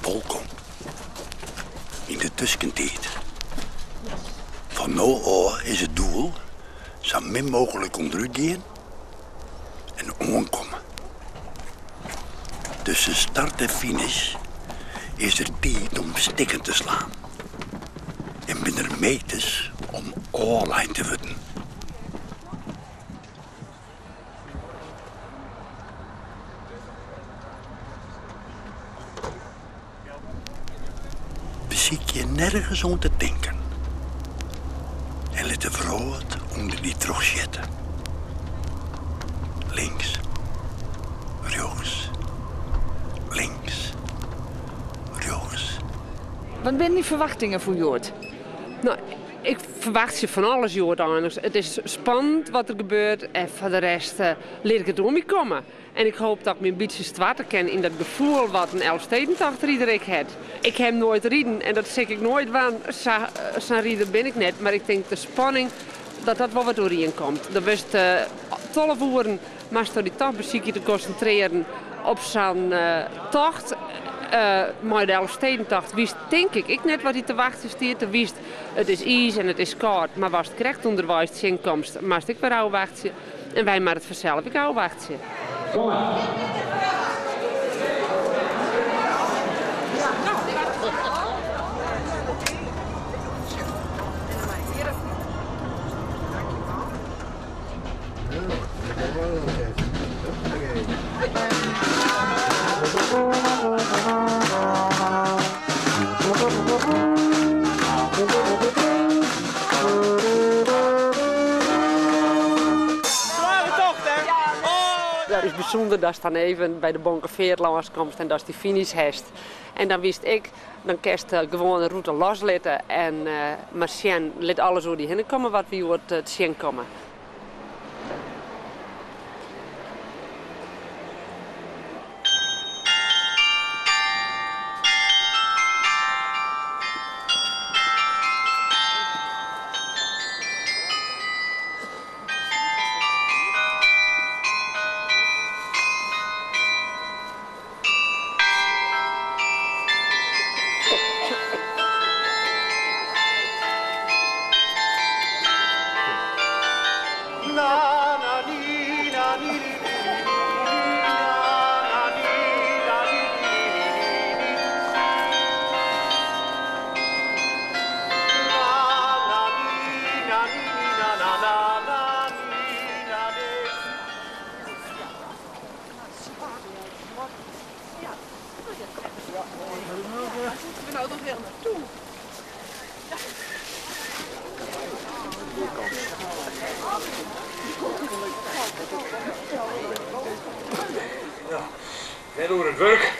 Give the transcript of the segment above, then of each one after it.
Wolkom yn de tuskentiid. Fan no ôf is it doel sa min mooglik ûnderút gean en oankomme. Tusken start en finish is der tiid om stikken te slaan en binne der meters om ôflein te wurden. Besykje nergens oan te tinken en lit de wrâld ûnder dy trochsjitte. Links, rjochts, links, rjochts. Wat binne dyn ferwachtingen foar hjoed? No, ik ferwachtsje fan alles hjoed eins. It is spannend wat der gebeurt en foar de rest lit ik it oer my komme. En ik hoop dat ik my in bytsje stoarte kin yn dat gefoel wat in Elfstedentochtrider ek hat. Ik ha him noait riden en dat sil ik noait dwaan, sa'n rider bin ik net. Mar ik tink de spanning dat dat wol wat oerien komt. Do wurdst 12 oeren moatsto dy toch besykje te konsintrearjen op sa'n tocht. Mei de Elfstedentocht witst tink ik ek net wat dy te wachtsjen stiet. Do witst it is iis en it is kâld, mar watst krekt ûnderweis tsjinkomst moatst ek wer ôfwachtsje. En wy moatte it fansels ek ôfwachtsje. Kom mar. Dat is bysûnder datst dan even by de Bonkefeart lânskomst en datst dy finish hast. En dan witst ek, dan kinst de gewoane rûte loslitte en mar sjen, lit alles oer dy hinne komme wat we hjoed tsjinkomme. Net oer it wurk,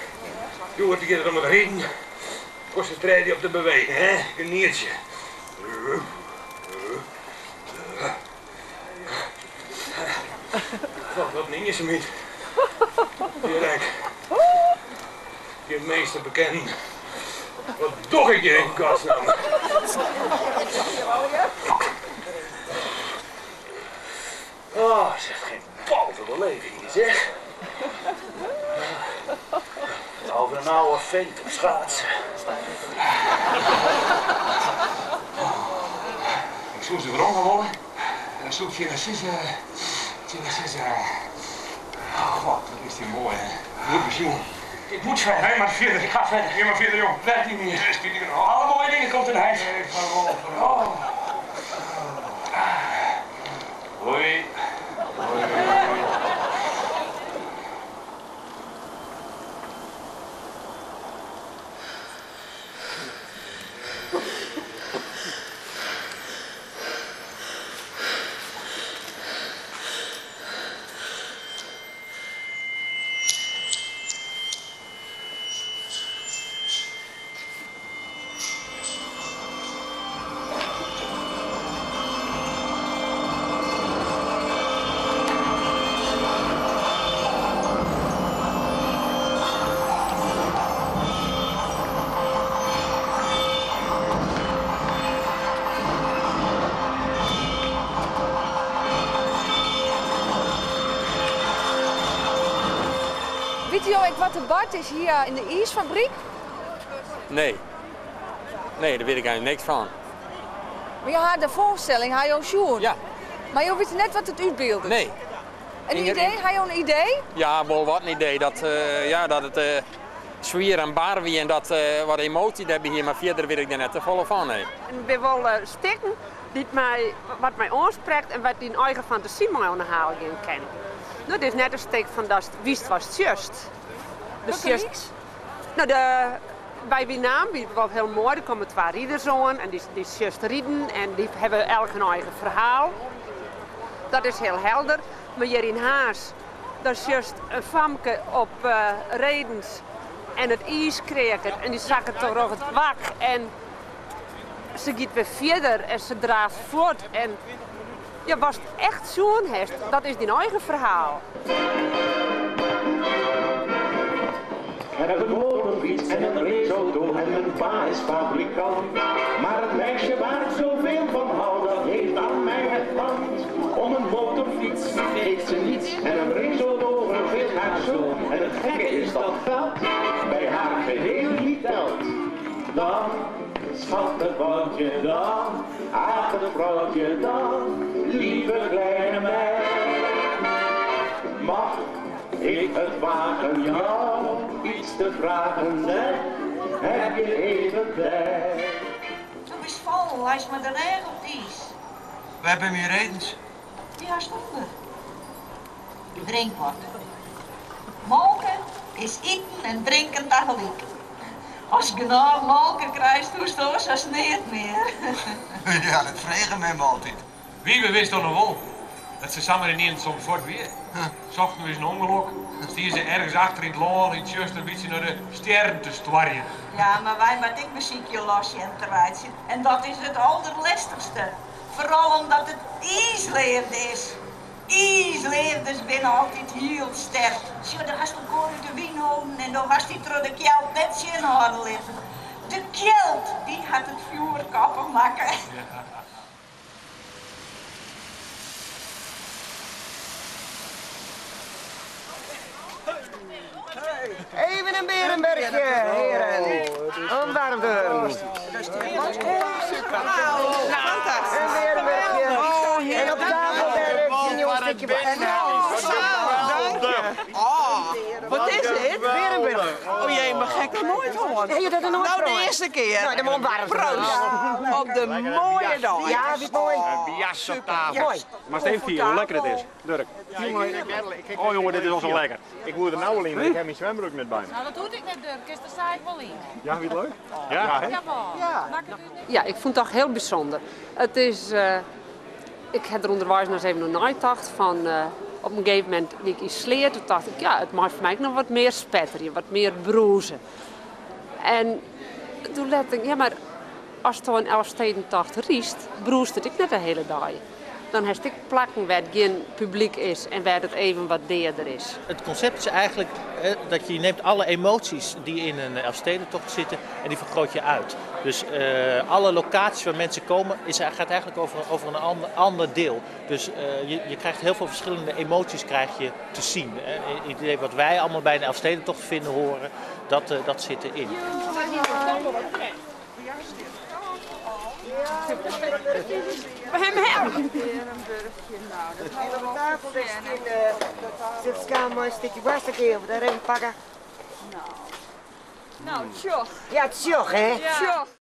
hjoed giet it om it riden. Konsintrearje dy op de beweging, hè? Genietsje. Wat in iensumheid. Direkt. Gjin mins te bekennen. Wat doch ik hjir yn godsnamme? Oh, is echt geen bal te beleven hier, zeg. Over een oude vent op schaatsen. Ik soe se werom ha wolle. En dan soe ik tsjin har sizze, tsjin har sizze, God, wat is dy moai, hè. Goed besjoen. Ik moet verder. Nee, maar verder. Ik ga verder. Ja, maar verder, jong. Werkt niet meer. Nee, spyt genôch. Alle mooie dingen komt een eind. Nee, vaarwel, vaarwel. Oh. Hoi. Hoi. Witte jo ek wat der bard is hjir yn de iisfabryk? Nee. Nee, dêr wit ik eigentlik niks fan. Mar jo ha de foarstelling ha jo sjoen? Ja. Mar jo witte net wat it útbyldet? Nee. In idee? Ha jo in idee? Ja, wol wat in idee. Dat, ja, dat it swier en bar wie en dat wat emotie dêrby hie, mar fierder wit ik der net tefolle fan, nee. Der binne wol stikken dy't my, wat my oansprekt en wat dyn eigen fantasy mei oan de haal gean kin. No, it is net in stik fan datst witst watst sjochst. Bygelyks? No, de, by Winaam wie it wol hiel moai. Der komme twa riders oan en dy sjochst riden en dy hawwe elk hun eigen ferhaal. Dat is hiel helder. Mar hjir yn Harns, dan sjochst in famke op redens en it iis kreaket en dy sakket troch it wak en se giet wer fierder en se draaft fuort en ja, watst echt sjoen hast, dat is dyn eigen ferhaal. Ik heb een motorfiets en een raceauto en mijn pa is fabrikant. Maar het meisje waar ik zoveel van hou, dat heeft aan mij het pand. Om een motorfiets geeft ze niets en een raceauto verveelt haar zo. En het gekke is dat geld bij haar geheel niet telt. Dan, schattig wat je dan, aardig vrouwtje dan, lieve kleine meid. Mag ik het wagen jou iets te vragen, zeg, heb je even tijd? Do bist fallen, leist mei de rêch op it iis. Wêr binne myn redens? Dy hast ûnder. Drink wat. Molke is iten en drinken tagelyk. Ast genôch molke krijst, hoechst oars hast neat mear. Ja, dat frege mem altyd. Wiebe wist toch noch wol dat se samar ynienen soms fuort wie. Sochten we ús in ûngelok, stie se ergens achter yn it lân yn it tsjuster in bytsje nei de stjerren te stoarjen. Ja, mar wy moatte ek besykje los sjen te reitsjen en dat is it alderlestichste. Foaral omdat it iisleafde is. Iisleafdes binne altyd hiel sterk. Sjoch, do hast elkoar út de wyn holden en do hast dy troch de kjeld net tsjinhâlde litten. De kjeld, dy hat it fjoer koppich makke. Even in Bearenburchje, hearen, om waarm te wurden. In Bearenburchje. En op tafel dêr is in stikje Wat is dit? Bearenburch. Oh jee, mar gek noch noait hân. Ha je dat noch noait No de earste kear. No, dan warm. Proost. Op de moaie dei. Ja, wie moai. Bias op tafel. Moai. Moatst even fiele hoe lekker it is, Durk. Oh jonge, dit is al sa lekker. Ik woe der no al yn, mar ik ha myn swembroek net by my. No, dat hoecht ek net, Durk. Kinst der sa ek wol yn. Ja, wie it leuk? Ja, hè? Jawol. Makket ús niks. Ja, ik fûn it toch hiel bysûnder. It is, ik ha der ûnderweis noch ris even oer neitocht fan op in gegeven momint wie ik yn Sleat, toen tocht ik, ja, it mei foar my ek noch wat mear spetterje, wat mear brûze. En doe letter, ja, mar asto in Elfstedentocht rydst, brûst it ek net de hiele dei. Dan hast ek plakken wêr't gjin publyk is en wêr't it even wat deader is. Het concept is eigenlijk, hè, dat je neemt alle emoties die in een Elfstedentocht zitten en die vergroot je uit. Dus alle locaties waar mensen komen, gaat eigenlijk over een ander deel. Dus je krijgt heel veel verschillende emoties krijg je te zien. Hè. Het idee wat wij allemaal bij een Elfstedentocht vinden horen, dat zit erin. Hem helpen. En op tafel zit het mooi stukje worst daar even pakken. Nou, tjoch. Ja, tjoch, hè? Tjoch.